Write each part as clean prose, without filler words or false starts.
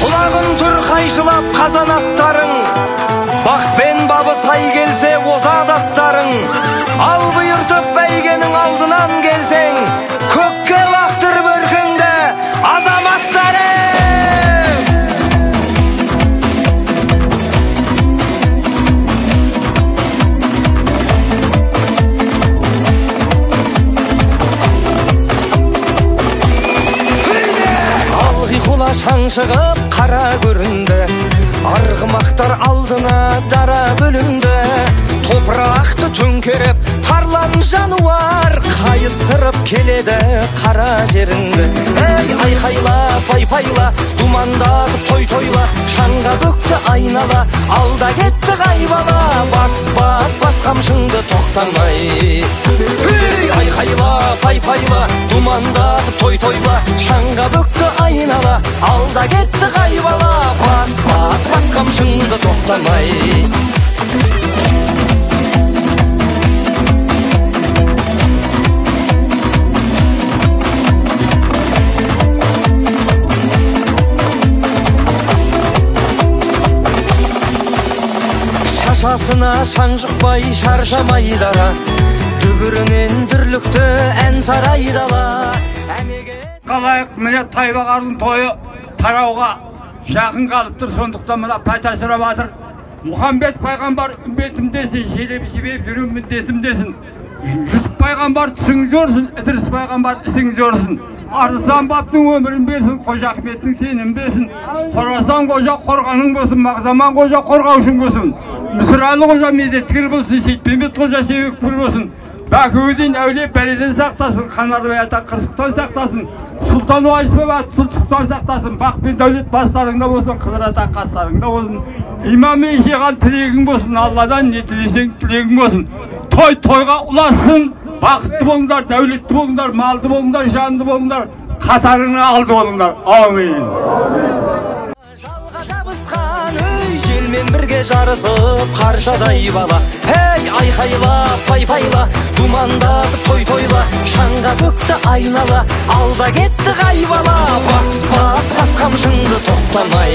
Құлағын түр қайшылап қазанаттарың, бақ пен бабы сай келсе озат аттарың. Ал бұйыртып бәйгенің алдынан келсең, көкке лақтырып өркіңді азаматтарым! Алғи құла шаң шығып қара көрінді, арғымақтар алдына дара бөлінді. Топырақты төңкеріп тарлан жануар қайыстырып келеді қара жеріңді. Ей, айқайла, пай-пайла, думандатып той тойла, шаңға бөкті айнала, алда кетті қайбала. Бас, бас, бас қамшыңды тоқтамай. Ей, айқайла, пай-пайла, думандатып той тойла, шаңға бөкті айнала, алда кетті қайбала. Бас, бас, бас қамшыңды тоқтамай. Шашасына шаң жұқпай шаршамай дара, дүбірінен дүрлікті ән сарай дала. Қалайық, міне Тайбақардың тойы тарауға жақын қалып тұр, сондықтан мына пәтә сұрап жатыр. Мұхаммед пайғамбар үмбетім десін, желеп жебеп жүруім міндетім десін. Жүсіп пайғамбар түсің жорсын, Ідріс пайғамбар ісің жорсын. Арыстан баптың өмірін берсін, Қожа Ахметтің сенім берсін. Қорасан қожа қорғаның болсын, Мағзаман қожа қорғаушың болсын. Мүсірәлі қожа медеткер болсын, Сейтпенбет қожа себепкер болсын. Бәкеуден әулие бәледен сақтасын, Қанарбай ата қырсықтан сақтасын, Сұлтан Уайсбай сұлтықтан сақтасын, бақ пен дәулет бастарыңда болсын, Қызыр ата қастарыңда болсын. Имам мен жиған тілегің болсын, Алладан не тілесең тілегің болсын. Той тойға ұлассын, бақытты болыңдар, дәулетті болыңдар, малды болыңдар, жанды болыңдар, қатарыңа алды болыңдар. Аумин. Жалға жабысқан өй желмен бірге жарысып қаршадай бала. Ей, айқайла, пай-пайла, думандатып той тойла, шаңға бөкті айнала, алда кетті қайбала. Бас, бас, бас қамшыңды тоқтамай.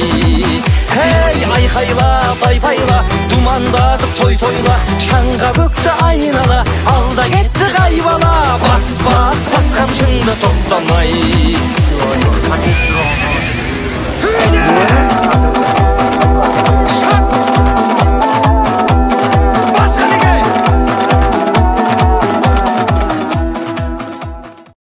Ей, айқайла, пай-пайла, думандатып той тойла, шаңға бөкті айнала, алда кетті қайбала. Бас, бас, бас қамшыңды тоқтамай.